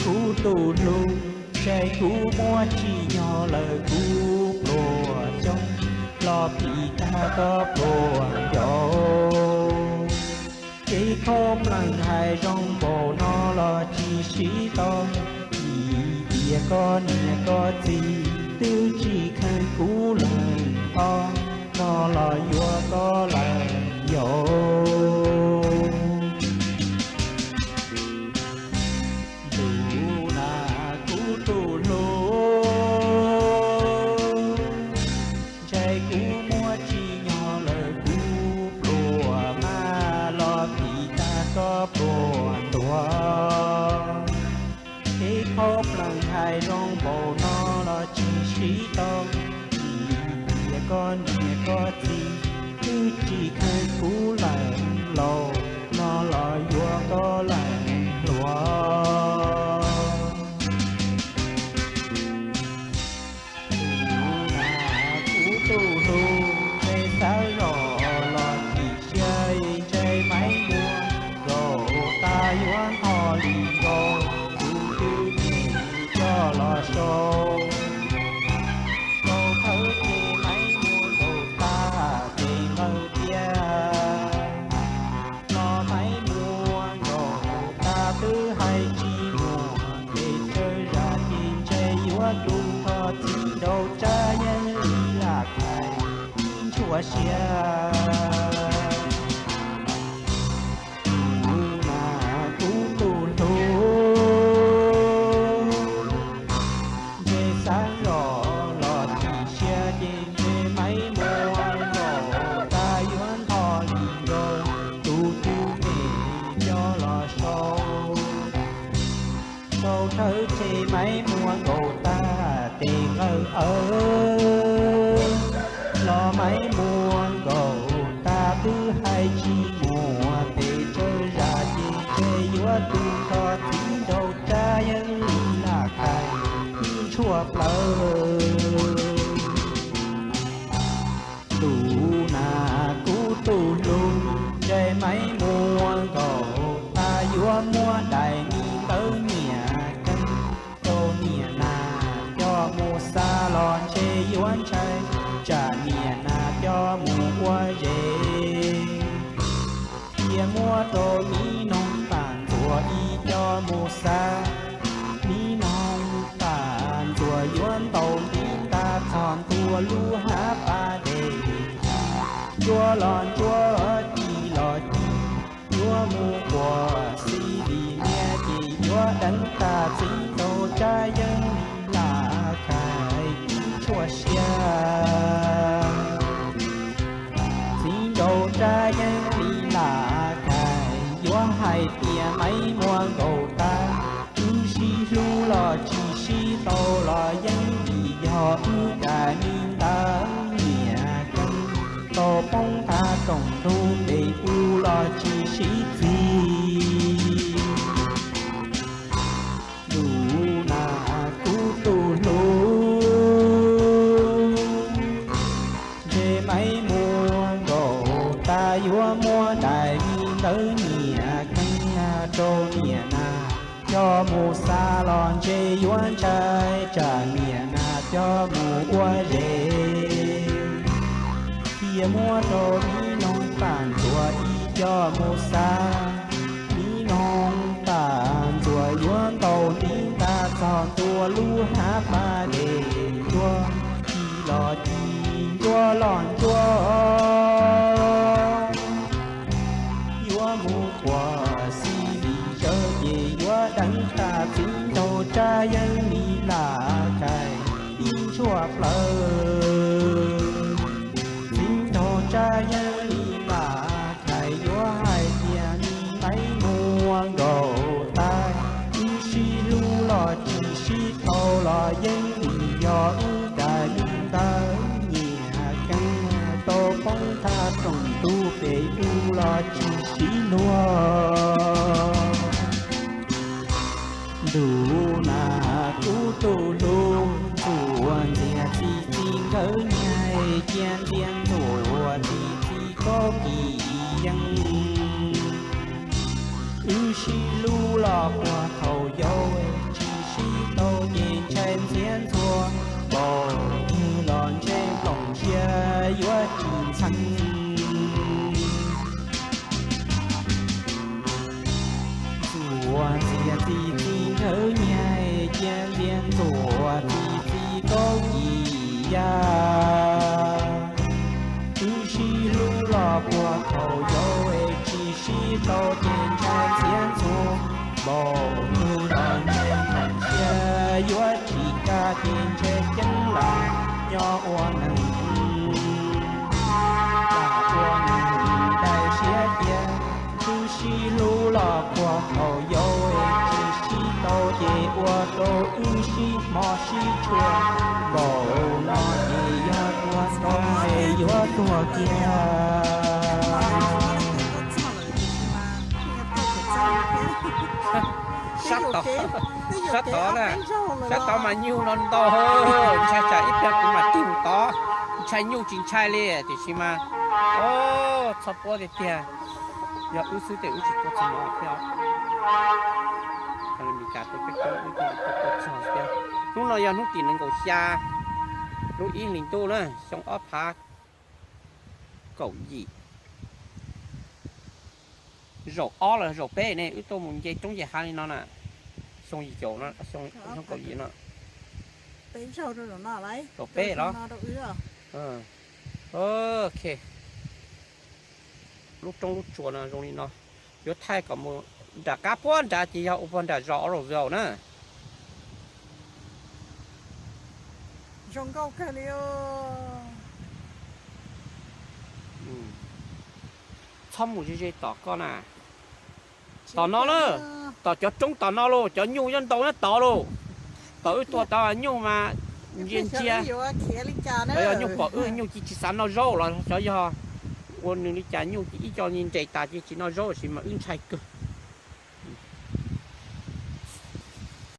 Kuv tus hlub, ntshe kuv muaj tsim nyog lawm kuv pluas coob, los phim tag koj pluas ncau. Kev khaub plees hais zoo npaum no los tsis sib tau, vim tias koj niam koj txiv twb tsis kheev kuv lawm hlo, no los yuav koj lawm yau. Ntuj na kuv tus hlub, ntshe kuv muaj tsim nyog lawm kuv pluas maj, los phim tag koj pluas ntuag. Kev khaub plees hais zoo npaum no los tsis sib tau, vim tias koj niam koj txiv twb tsis kheev kuv lawm laus, no los yuav koj lawm hluas. Kuv tus hlub, ntshe xav zoj los chim siab, ntshe Maiv Muas nkaum tas yuav nto li nkaus, tus twg tes coj los sau. Sau thawj tseg Maiv Muas nkaum tas tes nqawj tiag, los Maiv Muas nkaum tas twb hais tsis muaj, tes tsawg zam ces ntshe yuav tu nrho, txiv nraug Tsab Yeeb Lis lam khais ib ntshua siab. Kuv mas kuv tus hlub, ntshe xav zoj los chim siab ces ntshe Maiv Muas nkaum tas yuav nto li nkaus, tus twg tes coj los sau. Sau thawj tseg Maiv Muas nkaum tas tes nqawj awb, los Maiv Muas nkaum tas twb hais tsis muaj, tes tsawg zam ces ntshe yuav tu nrho, txiv nraug Tsab Yeeb Lis lam khais ib ntshua plawv. Ntuj na kuv tus hlub, ntshe Maiv Muas nkaum tas yuav muab daim me ntawv nyiam keeb rau niam nas coj mus xa, los ntshe yuav ntshai tsam niam nas coj mus ua zes. Cia muab rau mi noog Paj Ntxuam ib coj mus xa, mi noog Paj Ntxuam yuav ntaus ntiv tas txog ntua lub hav pas dej. Ntsuab los ntsuab, ci los ci, yuav mus quas xi li niab ces yuav deev tas txiv nraug Tsab Yeeb Lis lam khais ib ntshua siab. Txiv nraug Tsab Yeeb Lis lam khais yuav hais tias Maiv Muas nkaum tas, wb sib hlub los tsis sib tau los yeej vim yog wb daim me ntawv nyiam keeb tau poob tag rooj ntug pem u los tsis sib txig. Ntuj na kuv tus hlub, ntshe Maiv Muas nkaum tas yuav muab daim me ntawv nyiam keeb rau niam nas coj mus xa, los ntshe yuav ntshai tsam niam nas coj mus ua zes. Cia muab rau mi noog Paj Ntxuam ib coj mus xa, mi noog Paj Ntxuam yuav ntaus ntiv tas txog ntua lub hav pas dej, ntsuab ci los ci, ntsuab los ntsuab, yuav mus quas xi li zawv ces yuav deev tas txiv nraug Tsab Yeeb Lis lam khais ib ntshua plawv. Txiv nraug Tsab Yeeb Lis lam khais yuav hais tias Maiv Muas nkaum tas, wb sib hlub los tsis sib tau los yeej vim yog wb daim me ntawv nyiam keeb tau poob tag rooj ntug pem u los tsis sib luag. Ntuj na kuv tus hlub, ntxuav ntxiag txi txiv nkawd nyaig, cia ntxiag ntxuav txi txiv kaub kis yeeb. Wb sib hlub los puag thaum yau, Sib tau ces ntshai ntxhiab ntxhua, npaum twg los ntshe nplooj siab yuav tsis ntxhee. Ntxuav ntxias txi txiv nthawv nyaig, cia ntxias ntxuav txi txiv kaub yim yaj. Twb sib hlub los puag thaum yau es tsis sib tau ces ntshai ntxhiab ntxhua, npaum twg los ntshe nplooj siab yuav tsis kaj ces ntshe ceeb lam nyob ua neeg, lam ua neeg daws siab cia. Twb sib hlub los puag thaum yau es tsis sib tau ces ua rau wb sib hmo sib tshua, npaum no ces yog tua tau es yuav tuag kiag. Sab tod, sab tod na, sab tod mas nyuj no ntau, ntshai tsam ib pliag kuv mam tig mus tod, ntshai nyuj tsis ntshai li tiam sis mas, o, txhob puab tiag tiag. Yog wb xwb ces wb tsis tuaj txog no thiab. Hnub no yog hnub tim nees nkaum xya lub ib hlis ntuj na, xyoo ob phav kaum yim. Zaum ob los zaum peb ne, wb tuaj mus nce roob nce hav li no na. Xyoo yim caum no, xyoo kaum yim no. Zaum peb los? Ok. Lub roob lub tsuas no zoo li no. Yuav thaij kom mus nram qab puag nrad ces yog ua puag nram zos Orozo na. Txhob mus ze ze tom koj na. Tom no na, tom cov roob tom no lauj, cov nyuj nyob ntau nyob tod lauj. Tom wb tuaj tod nyuj mas ntsia ntsia. Yog nyuj pom wb nyuj cia tsis xav noj zaub los xyov yog ua nws li cas, nyuj cia ib co nres tas cia tsis noj zaub tab sis mas wb ntshai kawg.